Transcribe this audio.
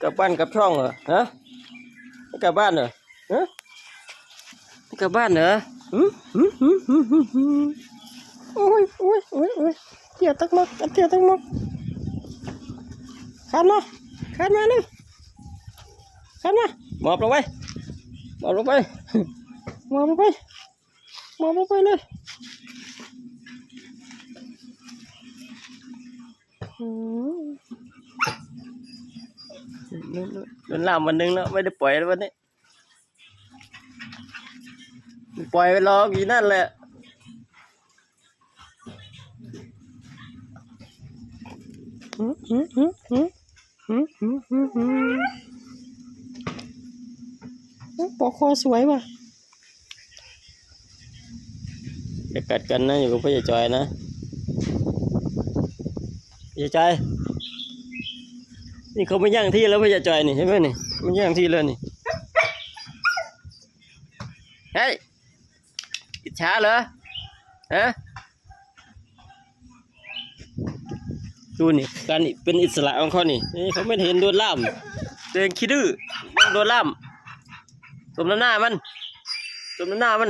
ກັບບ້ານກັບຊ່ອງເຫາະ? ຮະ? ກັບບ້ານເຫາະ? ຮະ? ກັບບ້ານເຫາະ? ຫື? ຫື? ໂອ້ຍ ໂອ້ຍ ໂອ້ຍ ໂອ້ຍ ຕຽວຕັກໝົກ ຕຽວຕັກໝົກ ຄານມາ ຄານມາເລັວ ຄານມາ ໝອບລົງໄປ ໝອບລົງໄປ ໝອບລົງໄປ ໝອບລົງໄປເລີຍ. ອືມ ໂດນລ່າມວັນໜຶ່ງເນາະ ໄມ່ໄດ້ປ່ອຍແລ້ວວັນນີ້ ປ່ອຍໄປລອຢູ່ນັ້ນແຫຼະ. ຫື ຫື ຫື ຫື ປອກຄໍສວຍວ່າ. ຢ່າກັດກັນນະ ຢູ່ກັບພະຍາຈອຍນະ ພະຍາຈອຍ. ນີ້ເຂົາມາຍ່າງທີ່ແລ້ວ ພະຍາຈອຍນີ້ ເຫັນບໍ່ນີ້ ມາຍ່າງທີ່ແລ້ວນີ້. ເຮີ້ຍ ອິດສາເຫຼືອ ຮະ? ດູນີ້ ການເປັນອິດສະຫຼະຂອງເຂົານີ້ ນີ້ເຂົາແມ່ນເຫັນໂດນລ່າມ ຕົວເອງຂີ້ດື້ ໂດນລ່າມ ສົມນ້ຳໜ້າມັນ ສົມນ້ຳໜ້າມັນ.